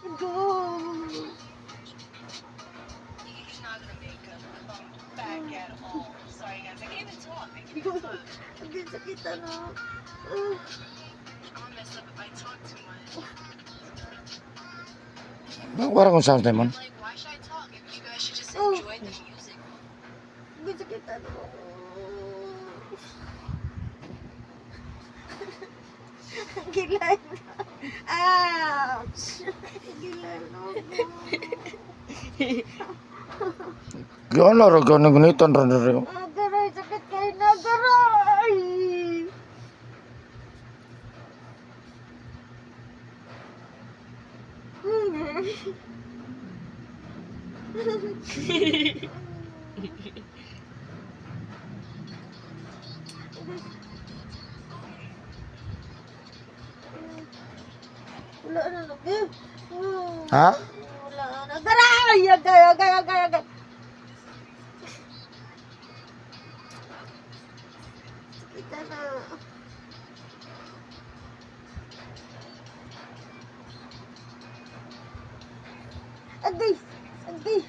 Go. He's not gonna make a comeback at all. Sorry guys, I can't even talk. I can't even talk. Ang sakit ano. I'm gonna mess up if I talk too much. Wala kong sound man. I'm like, why should I talk? If you guys should just Oh. enjoy the music. Ang sakit ano. Ang gilay na. Ouch! Ang gilay na. Gyud ra gyud gunitan ra diri. Agaray, sakit kayo na. Agaray! Wala na lagi. Ha? Wala na. Agaray! Agay, agay, agay, agay. Kita na. Agay! Agay!